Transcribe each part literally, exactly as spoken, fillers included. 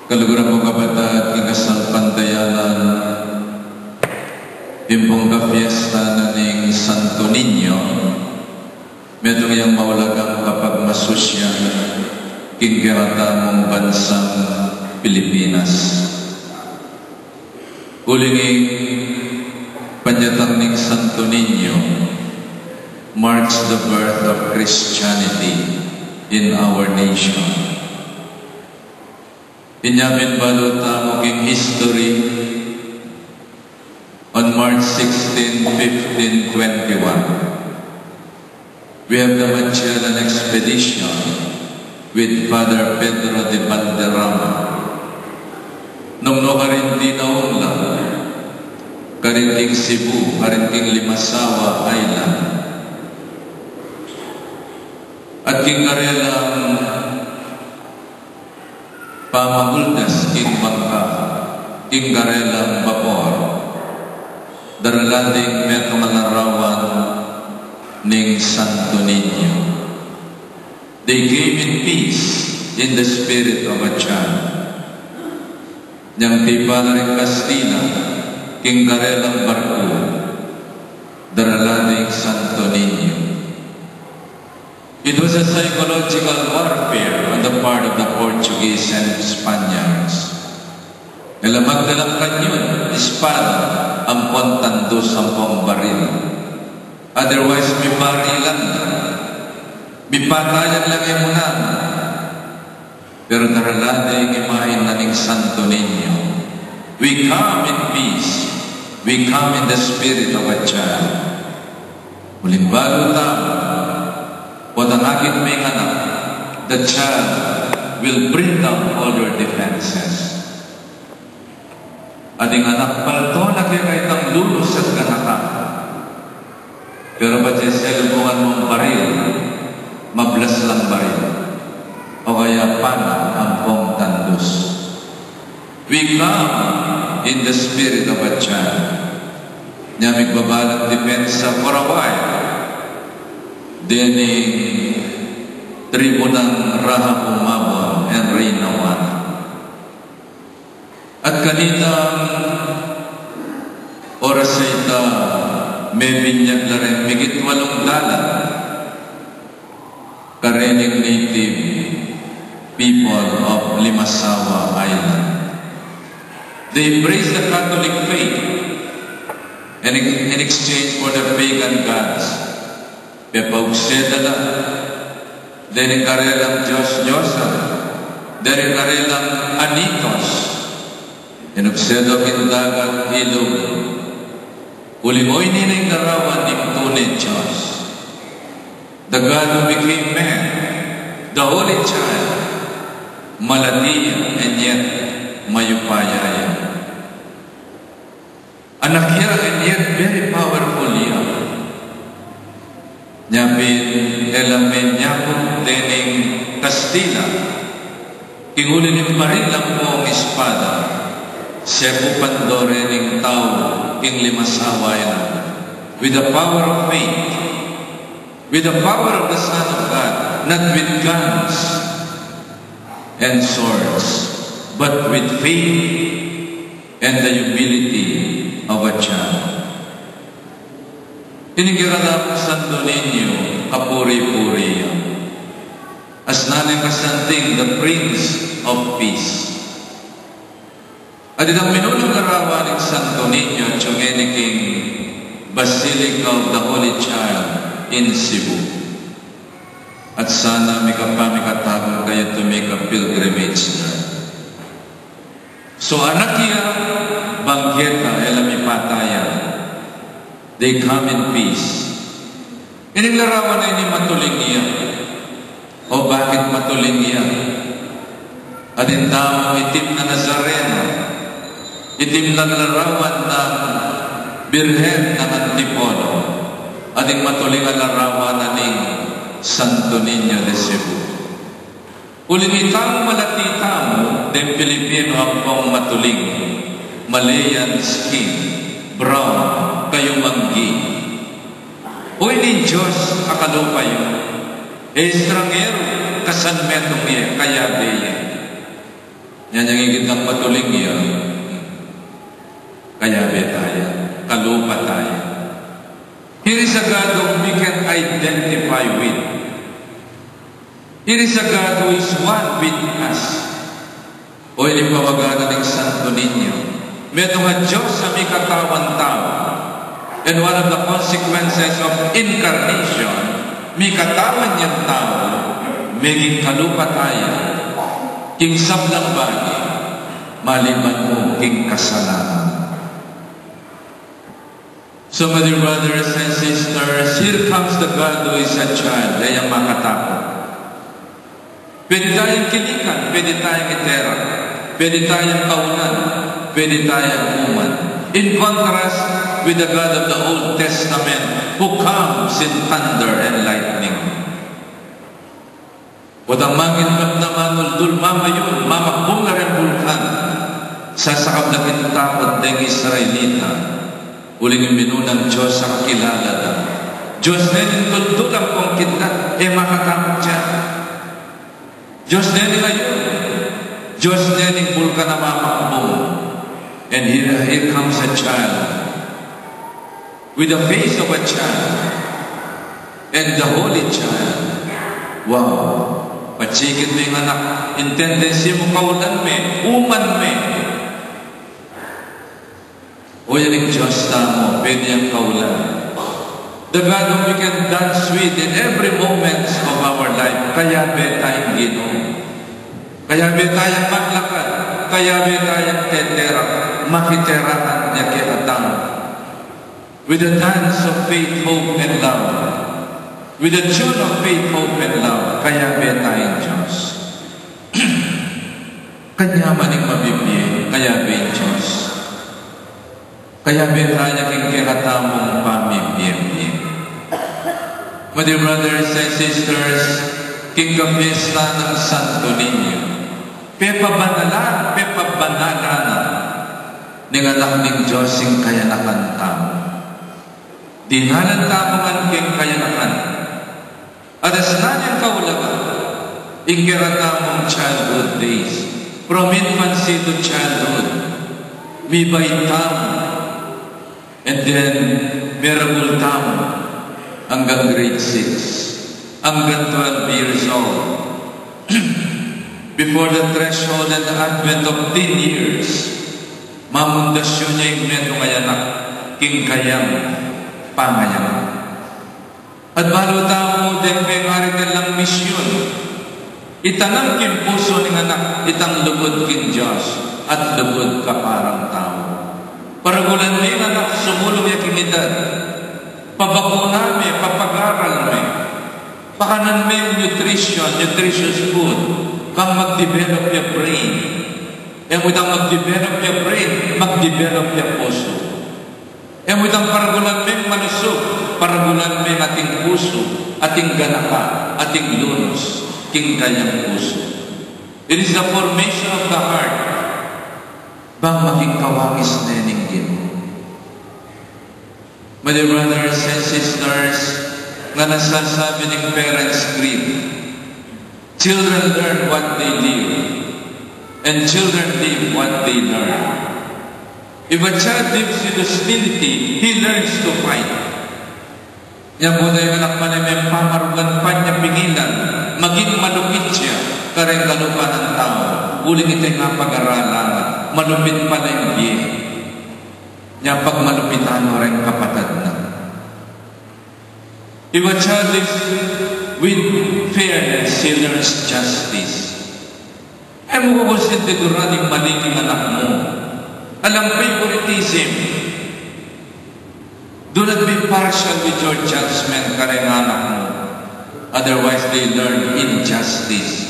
Kaluguran kung kapatad king kasalpantayanan, ing pung kapiesta na ning Santo Niño, metung yang maulagang kapagmasusyan king kekatamung bansang Pilipinas. Uling ing panyatang ning Santo Niño marks the birth of Christianity in our nation. Inya pin balu tamu king history, on March sixteen, fifteen twenty-one, we have the Magellan Expedition with Father Pedro de Valderrama. Nung nu karin dinaung la, karin king Cebu, karin king Limasawa Island. At king karelang pamaguldas king bangka, king karelang bapor, darala ding metung a larawan ning Santo Niño. They came in peace, in the spirit of a child. Nyang tipa la ring Kastila, king karelang barku, darala ding Santo Niño. It was a psychological warfare on the part of the Portuguese and Spaniards. E la magdalang kanyun, espada, ampong tandus, ampong baril. Otherwise, mibarilan la. Mipatayan la e mu namu. Pero darala ding imahen na ning Santo Niño. We come in peace. We come in the spirit of a child. Uling balu tamu, potang akit ming anak, the child will bring down all your defenses. Ating anak, palto na keka itang lulus at ganaka. Pero patse selubungan mung baril, mablas lang baril. O kaya pana ampong tandus. We come in the spirit of a child. Nya migbabalang depensa for a while. Dening tribu nang Rahab Umabon and Reyna Juana. At kanitang oras a ita, mebinyag la ring migit walung dalan karening native people of Limasawa Island. They embrace the Catholic faith in, in exchange for the pagan gods. Pepaugse da la deng karelang dios-diosan, deng karelang anitos. Inugse da king dagat ilug. Uling oyni na ing larawan ning tune Dios. The God who became man, the Holy Child, malati ya, and yet mayupaya ya. Anak ya, and yet very powerful ya. Nya pin, e la menyakup dening Kastila, king uli ning baril ampong espada, sekupan do ring tau king Limasawa Island, with the power of faith, with the power of the Son of God, not with guns and swords, but with faith and the humility of a child. Ining kekatang Santo Niño, kapuri-puri ya. Asnan nang kasanting, the Prince of Peace. At itang minunung larawan ning Santo Niño, atyu ngeni king Basilica of the Holy Child in Cebu. At sana mikapamikatagun kayu tumika pilgrimage na. So, anak ya, banggeta, e la mipatayan. They come in peace. Ining larawan a ini matuling ya. O bakit matuling ya? Atin tamung itim na Nazareno, itim lang larawan nang Birhen nang Antipolo, ating matuling a larawan na ning Santo Niño de Cebu. Uling itang malati tamu deng Pilipino ampong matuling, Malayan skin, brown, kayumanggi. Oyni ing Dios a kalupa yu, e estrangeru, kasan metung ye, kayabe ye. Yan yang ikit lang patuling ya. Kayabe taya, kalupa taya. Here is a God whom we can identify with. Here is a God who is one with us. O, ini pawaga na ning Santo Niño. Metung a Dios a mikatawan tau. And one of the consequences of incarnation, mikatawan yang tau, meging kalupa taya king sablang bage, maliban mu king kasalanan. So, my dear brothers and sisters, here comes the God who is a child. Daya makatakut. Pwede tayang kilikan, pwede tayang iterak, pwede tayang kaulan, pwede tayang uman. In contrast with the God of the Old Testament, who comes in thunder and lightning. Potang mangin na manuldul, mamayun, mamakbung la reng bulkan. Sasakab la king takut deng Israelita. Uling ing minunang Dios a kakilala da, Dios ne ning tuldul ampong kidlat, e makatakut ya. Dios ne ning ayun. Dios ne ning bulkan a mamakbung. And here, here comes a child with the face of a child and the holy child. Wow. Patsikit me ing anak, ing tendency mu kaulan me, uman me. O, yan ing Dios tamu, pwede yang kaulan. The God whom we can dance with in every moment of our life. Kayabe tayang Ginu. Kayabe tayang maglakad. Kayabe tayang teterak. Makiterakan ya kekatamu. With the dance of faith, hope, and love. With the tune of faith, hope, and love. Kayabe tayang Dios. Kanyaman ing mabibie, kayabe ing Dios. Kayabe taya king kekatamung pamibie-bie. My dear brothers and sisters, king kapiesta nang Santo Niño, pepabanalan, pepabanalan na ning Anak ning Dios ing kayanakan tamu. Dinalan tamu ngan king kayanakan. Atas na neng kaulagan ing kekatamung childhood days, from infancy to childhood, mibait tamu, and then meragul tamu anggang grade six, anggang twelve years old. Before the threshold and the advent of teen years, mamundasyon ya ing metung a anak king kayang pangayanak. At balu tamu deng pengari neng misyun, itanam king pusu ning anak itang lugud king Dios at lugud kaparang tau. Paragulan me ing anak, sumulung ya king edad, pabakuna me, papagaral me, pakanan me nutrition, nutritious food, kang mag-develop ya brain. E mu itang mag-develop ya brain, mag-develop ya pusu. E mu itang paragulan meng malusug, paragulan meng ating pusu, ating ganaka, ating lunus king kayang pusu. It is the formation of the heart. Bang maging kawangis ne ning Ginu. My dear brothers and sisters, nga nasasabi ning Parents' Creed, "Children learn what they live, and children live what they learn." If a child lives with hostility, he learns to fight. Nya, buri ning anak, mane meng pamarugan pa nya pingilan maging malupit ya kareng kalupa nang tau, uling ita ing pag-aralan, malupit pala ing bie. Nya, pagmalupitan no reng kapatad na. If a child lives with fairness, he learns justice. E mu kukonsintiduran ing mali king anak mu. Alang favoritism. Do not be partial with your judgment kareng anak mu. Otherwise, they learn injustice.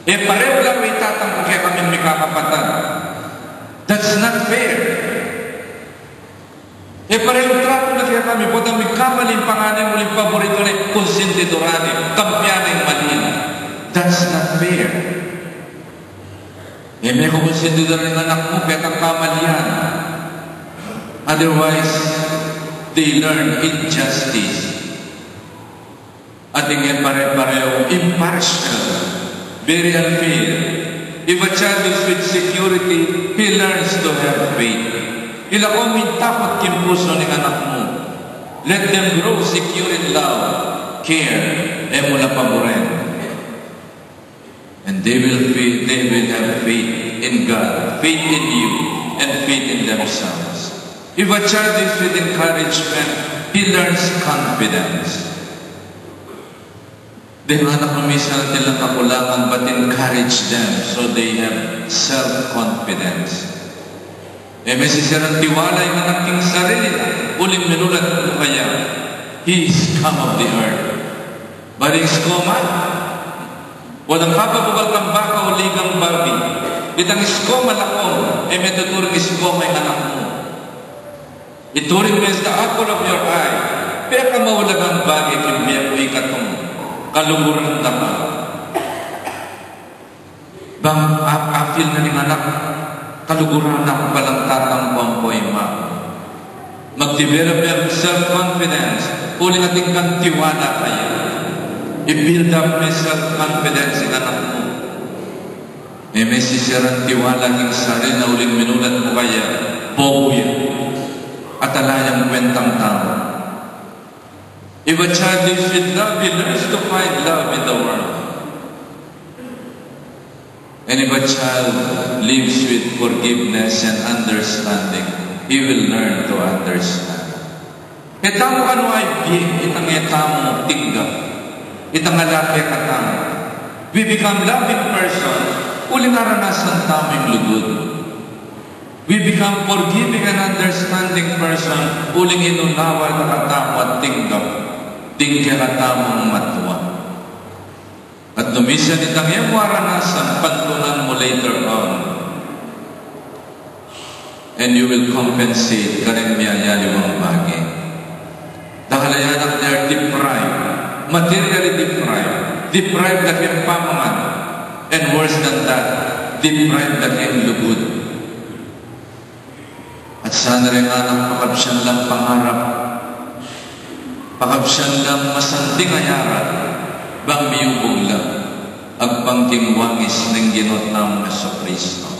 E pareho la ring itatang ku kekami mikakapatad. That's not fair. E parehung tratu na kekami, potang mikamali ing pangane mu, uling paborito ne, konsintiduran ne, kampiyan ne ing mali. That's not fair. E me kukonsintiduran ing anak mu ketang kamalian. Otherwise, they learn injustice. Atin e pare-pareho, impartial, very unfair. If a child lives with security, he learns to have faith. Ilaku mu ing takut king pusu ning anak mu. Let them grow secure in love, care, e mu la paburen. And they will be, they will have faith in God, faith in you, and faith in themselves. If a child lives with encouragement, he learns confidence. Deng anak mu misan atin lang kakulangan, but encourage them so they have self-confidence. E me sisiran tiwala ing anak king sarili na, uling minulat mu kaya, he is scum of the earth. Bari ing scum, a, wala kang papabukal kang baka o ligang bagi. Itang scum a lakum, e me tuturing scum ing anak mu. Ituring me as the apple of your eye. Pekamaulagang bage king bie mu ing kaluguran da ka. Bang a-, a-feel na ning anak, kaluguran na ku palang tatampuan ku ing ima ku. Mag-develop ya ing self-confidence, uling atin kang tiwala kaya. I-build up me self-confidence ing anak mu. E me sisiran tiwala king sarili na uling minulat mu kaya, bobo ya. At ala yang kwentang tau. If a child lives with love, he learns to find love in the world. And if a child lives with forgiveness and understanding, he will learn to understand. E tamu kanu aibie itang e tamu tinggap, itang ala kekatamu. We become loving persons uling aranasan tamu ing lugud. We become forgiving and understanding person uling inunawa na katamu at tinggap ding kekatamung matua. At nu misan itang e mu aranasan, pantunan mu later on. And you will compensate kareng miyayaliwang bage. Dahil a anak, they are deprived, materially deprived, deprived la king pamangan, and worse than that, deprived la king lugud. At sana reng anak, pakabsian lang pangarap, pakabsian lang masanting a yarat, bang miyubug la agpang king wangis ning Ginu tamung Jesucristo.